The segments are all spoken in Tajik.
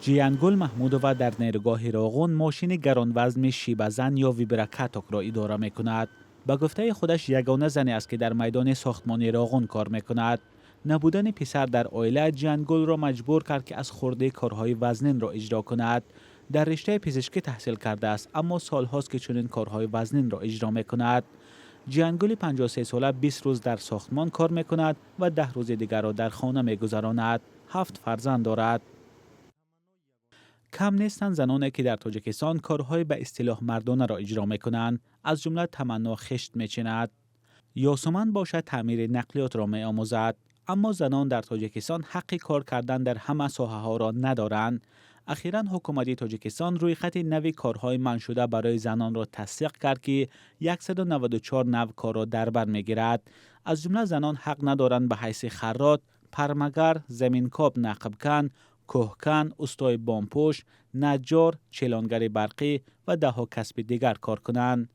Ҷиянгул Маҳмудова дар нерӯгоҳи Роғун мошини гаронвазни шибазан ё виброкатокро идора мекунад. Ба гуфтаи худаш, ягона зане аст, ки дар майдони сохтмони Роғун кор мекунад. Набудани писар дар оила Ҷиянгулро маҷбур кард, ки аз хурдӣ корҳои вазнинро иҷро кунад. Дар риштаи пизишкӣ таҳсил кардааст, аммо солҳост, ки чунин корҳои вазнинро иҷро мекунад. Ҷиянгули 53сола 20 рӯз дар сохтмон кор мекунад ва 10 рӯзи дигарро дар хона мегузаронад. Ҳафт фарзанд дорад. Кам нестанд заноне, ки дар Тоҷикистон корҳои ба истилоҳ мардонаро иҷро мекунанд. Аз ҷумла Таманно хишт мечинад, Ёсуман бошад таъмири нақлиётро меомӯзад. Аммо занон дар Тоҷикистон ҳаққи кор кардан дар ҳама соҳаҳоро надоранд. Ахиран ҳукумати Тоҷикистон рӯйхати нави корҳои манъшуда барои занонро тасдиқ кард, ки 194 навъ корро дар бар мегирад. Аз ҷумла занон ҳақ надоранд ба ҳайси харрот, пармагар, заминкоб, нақбкан, кӯҳкан, устои бомпӯш, наҷҷор, челонгари барқӣ ва даҳҳо касби дигар кор кунанд.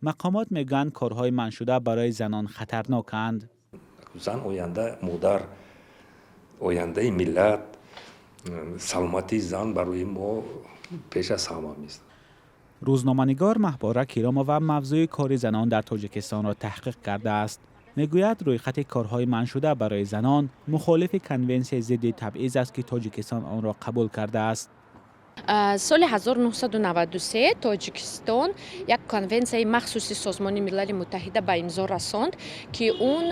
Мақомот мегӯянд, корҳои манъшуда барои занон хатарноканд. Зан оянда модар, ояндаи миллат. Саломатии зан барои мо пеш аз ҳама меистад. Рӯзноманигор Маҳпора Киромова мавзӯи кори занон дар Тоҷикистонро таҳқиқ кардааст. Мегӯяд, рӯйхати корҳои манъшуда барои занон мухолифи Конвенсияи зидди табъиз аст, ки Тоҷикистон онро қабул кардааст. Соли 1993 Тоҷикистон як конвенсияи махсуси Созмони Милали Муттаҳида ба имзо расонд, ки он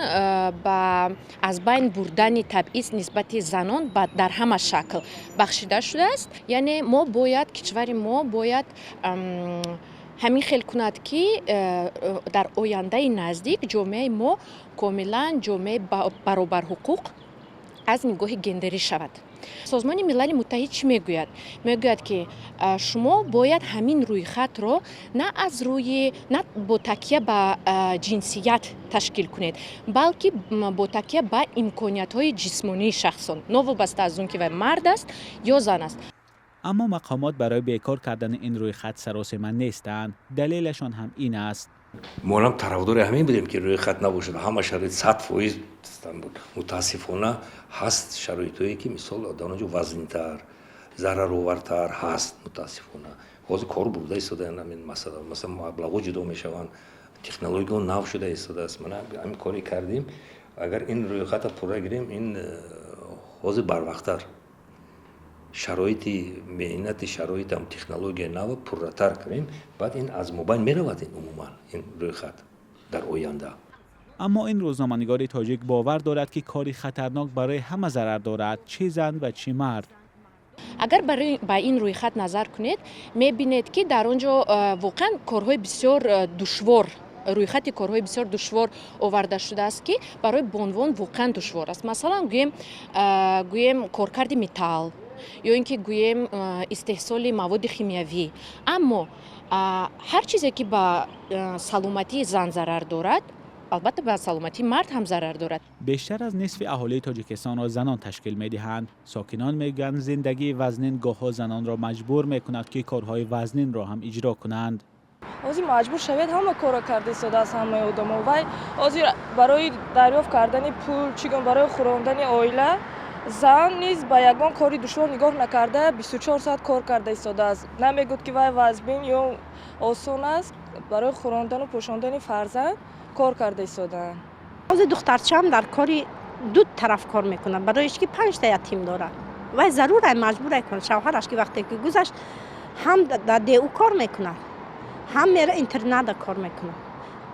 ба аз байн бурдани табъиз нисбати занон дар ҳама шакл бахшида шудааст. Яъне мо бояд, кишвари мо бояд ҳамин хел кунад, ки дар ояндаи наздик ҷомеаи мо комилан ҷомеаи баробарҳуқуқ аз нигоҳи гендерӣ шавад. Созмони Милали Муттаҳид чӣ мегӯяд? Мегӯяд, ки шумо бояд ҳамин рӯйхатро на аз рӯи, на бо такя ба ҷинсият ташкил кунед, балки бо такя ба имкониятҳои ҷисмонии шахсон, новобаста аз он ки вай мард аст ё зан аст. Аммо мақомот барои бекор кардани ин рӯйхат саросема нестанд. Далелашон ҳам ин аст. Мо ҳам тарафдори ҳамин будем, ки рӯйхат набошад, ҳама шароит 100% буд. Мутаассифона, ҳаст шароитҳое, ки мисол дар он ҷо вазнинтар, зараровартар ҳаст. Мутаассифона, ҳозир кор бурда истодаанд ҳамин масъала. Масалан, маблағҳо ҷудо мешаванд, технологияҳо нав шуда истодааст. Мана ҳамин коре кардем. Агар ин рӯйхата пурра гирем, ин ҳозир барвақттар шароити меҳнати, шароитам, технологияи нава пурратар кунем, баъд ин аз мобайн меравад, ин умуман ин рӯйхат дар оянда. Аммо ин рӯзноманигори тоҷик бовар дорад, ки кори хатарнок барои ҳама зарар дорад, чӣ зан ва чӣ мард. Агар ба ин рӯйхат назар кунед, мебинед, ки дар он ҷо воқеан корҳои бисёр душвор, рӯйхати корҳои бисёр душвор оварда шудааст, ки барои бонувон воқеан душвор аст. Масалан, гӯем, коркарди металл ё ин ки, гӯем, истеҳсоли маводи химиявӣ. Аммо ҳар чизе, ки ба саломатии зан зарар дорад, албатта, ба саломатии мард ҳам зарар дорад. Бештар аз нисфи аҳолии Тоҷикистонро занон ташкил медиҳанд. Сокинон мегӯянд, зиндагии вазнин гоҳҳо занонро маҷбур мекунад, ки корҳои вазнинро ҳам иҷро кунанд. Ҳозир маҷбур шавед, ҳама корро карда истодааст, ҳамаи одамо. Вай ҳозир барои дарёфт кардани пул, чӣ гум, барои хӯрондани оила зан низ ба ягон кори душвор нигоҳ накарда, 24 соат кор карда истодааст. Намегӯд, ки вай вазбин ё осон аст. Барои хӯрондану пӯшондани фарзанд кор карда истодаанд. Ҳозир духтарчаам дар кори ду тараф кор мекунад, барои ки панҷта ятим дорад. Вай зарурай, маҷбурай кунад. Шавҳараш ки вақте ки гузашт, ҳам дар ДУ кор мекунад, ҳам мера интерната кор мекунад.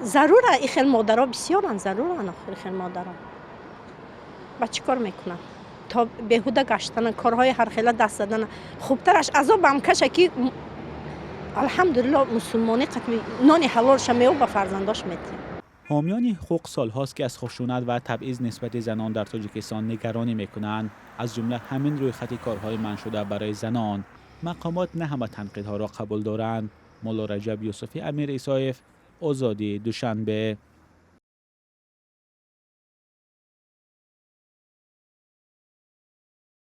Зарура, и хел модаро бисёранд, заруранд. Охир хел модаро ба чӣ кор мекунанд? То беҳуда гаштана, корҳои ҳархела даст задана, хубтараш азобам каша, ки алҳамдулилло, мусулмонӣ қатми нони ҳалолша мео ба фарзандош метиҳад. Ҳомиёни ҳуқуқ солҳост, ки аз хушунат ва табъиз нисбати занон дар Тоҷикистон нигаронӣ мекунанд, аз ҷумла ҳамин рӯйхати корҳои манъшуда барои занон. Мақомот на ҳама танқидҳоро қабул доранд. Мулло Раҷаб Юсуфӣ, Амир Исоев, Озодӣ, Душанбе.